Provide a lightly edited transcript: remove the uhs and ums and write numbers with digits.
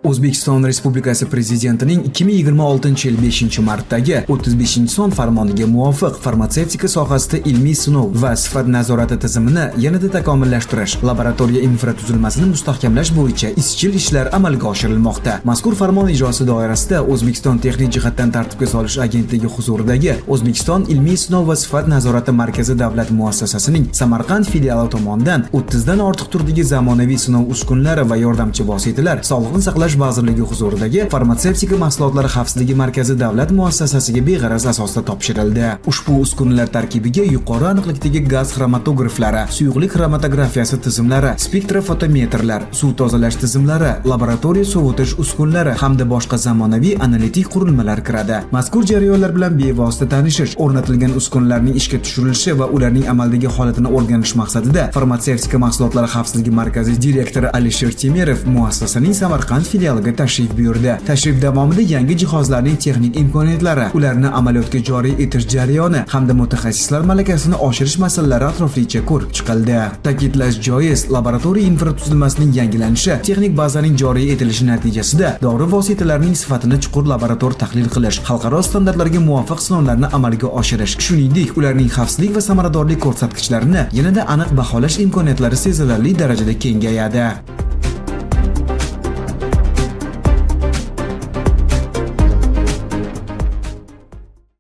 O'zbekiston Respublikasi Prezidentining 2026-yil 5-martdagi 35-son farmoniga muvofiq farmatsevtika sohasida ilmiy sinov va sifat nazorati tizimini yanada takomillashtirish, laboratoriya infratuzilmasini mustahkamlash bo'yicha izchil ishlar amalga oshirilmoqda. Mazkur farmon ijrosi doirasida O'zbekiston texnik jihatdan tartibga solish agentligi huzuridagi O'zbekiston ilmiy sinov va sifat nazorati markazi davlat muassasasining Samarqand filiali tomonidan 30 dan ortiq turdagi zamonaviy sinov uskunalari va yordamchi vositalar Sog'liqni saqlash vazirligi huzuridagi Farmatsevtika mahsulotlari xavfsizligi markazi davlat muassasasiga beg'araz asosda topshirildi. Ushbu uskunalar tarkibiga yuqori aniqlikdagi gaz xromatograflari, suyuqlik xromatografiyasi tizimlari, spektrofotometrlar, suv tozalash tizimlari, laboratoriya sovutish uskunalari hamda boshqa zamonaviy analitik qurilmalar kiradi. Mazkur jarayonlar bilan bevosita tanishish, o'rnatilgan uskunalarning ishga tushirilishi va ularning amaldagi holatini o'rganish maqsadida Farmatsevtika mahsulotlari xavfsizligi markazi direktori Alisher Temirov muassasaning Samarqand filialiga tashrif buyurdi. Tashrif davomida yangi jihozlarning texnik imkoniyatlari, ularni amaliyotga joriy etish jarayoni hamda mutaxassislar malakasini oshirish masalalari atroflicha ko'rib chiqildi. Ta'kidlash joiz, laboratoriya infratuzilmasining yangilanishi, texnik bazaning joriy etilishi natijasida dori vositalarining sifatini chuqur laborator tahlil qilish, xalqaro standartlarga muvofiq sinovlarni amalga oshirish, shuningdek, ularning xavfsizlik va samaradorlik ko'rsatkichlarini yanada aniq baholash imkoniyatlari sezilarli darajada kengayadi.